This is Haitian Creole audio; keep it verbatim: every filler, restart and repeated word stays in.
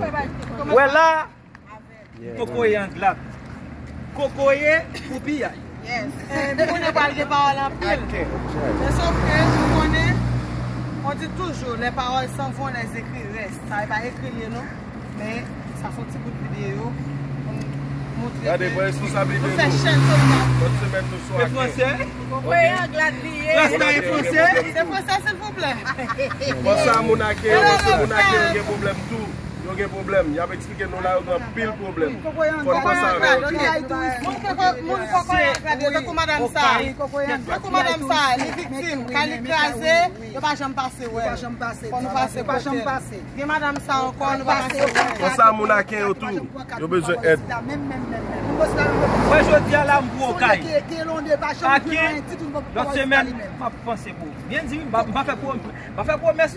Wè la, kokoye an glat. Kokoye pou piyay. Yes. Eh, nou konnen pral gen pawòl anpil. Men sof ke nou konnen, on dit toujours, les paroles s'en vont, les écrits restent. Sa e pa ekri l ye non. Men sa se yon ti bout videyo pou n montre. Gade, pran responsablite nou. Nou fè chèn solidè. Bòn semèn nou sou Aken. Kokoye an glat li ye. Rasta e franse. Se franse, silvouplè. Konsa moun Aken yo, se moun Aken yo gen pwoblèm tou. Yo gen pwoblèm. Y ap eksplike nou la, yo gen anpil pwoblèm. Fò n panse avè yo tou. Moun kokoye an glat, tankou madanm sa. Tankou madanm sa, li viktim, kay li kraze, yo pa janm pase wè. Fò nou pase kote l. Gen madanm sa ankò, nou pa pase wè. Konsa moun Aken yo tou, yo bezwen èd. Mwen jodi a la, m pou Okay. Aken, lòt semèn, m ap panse pou ou. Byen di, m pa, m pa fè pwomès. M pa fè pwomès